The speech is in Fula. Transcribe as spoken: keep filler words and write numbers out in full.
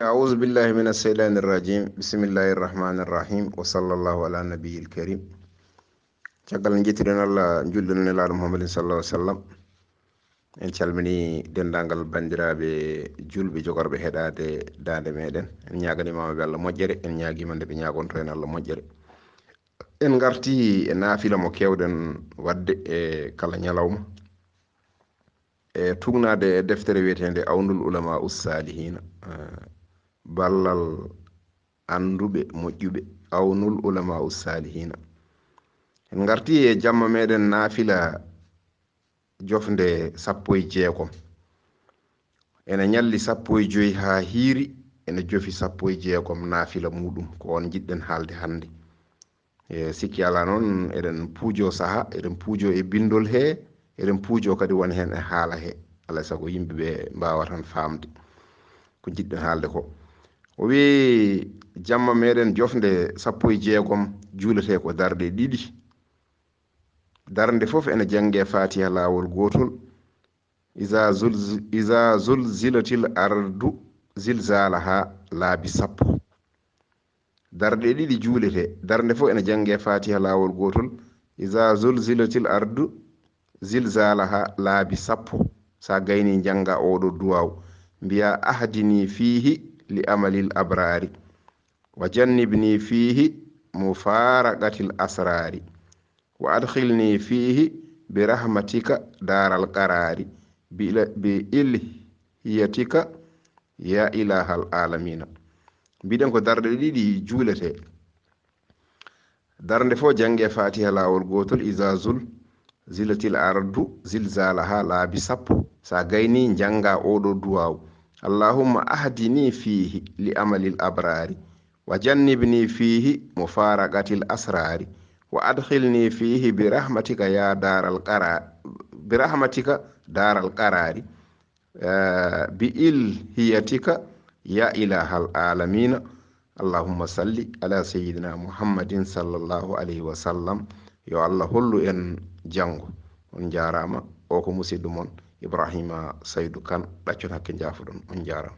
أعوذ بالله من الشيطان الرجيم. بسم الله الرحمن الرحيم. وصلى الله على النبي الكريم. Caggal nde njettuɗen Allah, njuulɗen e Nelaaɗo Muhammadin sallallahu alaihi wasallam, en calmini denndaangal banndiraaɓe juulɓe jogorɓe heɗaade daande meɗen. En ñaaganiima ɓe Allah moƴƴere, en ñaagiima nde ɓe ñaagonto en Allah moƴƴere. En ngarti e naafila mo keewɗen waɗde e kala ñalawma, e tugnaade e deftere wiyeteende Awnul Ulama Ussalihina, eh, ballal annduɓe moƴƴuɓe, Awnul Ulama Ussalihina. En ngarti e jamma meɗen naafila jofnde sappo e jeegom. Ene ñalli sappo e joy haa hiiri, ene jofi sappo e jeegom naafila muɗum. Ko on njiɗɗen haalde hannde. E sikki alaa noon, eɗen puujoo saha, eɗen puujoo e binndol he, eɗen puujoo kadi won heen e haala he. Alaa e sago yimɓe ɓe mbaawa tan faamde ko njiɗɗen haalde ko. O wiyi, jamma meɗen jofnde sappo e jeegom juuletee ko darɗe ɗiɗi. Darnde fof ene janngee Faatiha laawol gootol. Iza zulz-, iza zulzilatil ardu zilzalaha, laabi sappo. Darɗe ɗiɗi juuletee. Darnde fof ene janngee Faatiha laawol gootol. Iza zulzilatil ardu zilzalaha, laabi sappo. So a gaynii, njannga ooɗo duwaaw. Mbiya, "Ahdini fiihi li amalil abraari. Wa jannibni fiihi mufaaraqatil asraari. Wa adkhilni fiihi bi rahmatika daaral qaraari. Bi ila-, bi ilhiyatika ya ilahal alamina." Mbiɗen ko darɗe ɗiɗi juuletee. Darnde fof janngee Faatiha laawol gootol, iza zulzilatil ardu zilzalaha, laabi sappo. So a gaynii, njannga ooɗo duwaaw. Allahumma ahdini fiihi li amalil abraari. Wa jannibni fiihi mufaaraqatil asraari. Wa adkhilni fiihi bi rahmatika ya daaral qara-, bi rahmatika daaral qaraari. Eh, bi ilhiyatika ya ilahal alamina. Allahumma salli ala sayyidina Muhammadin sallallahu alayhi wa sallam. Yo Allah hollu en janngo. On njaaraama. O ko musidɗo mon Ibrahima Saydu Kan, ɗaccon hakke, njaafoɗon. On njaaraama.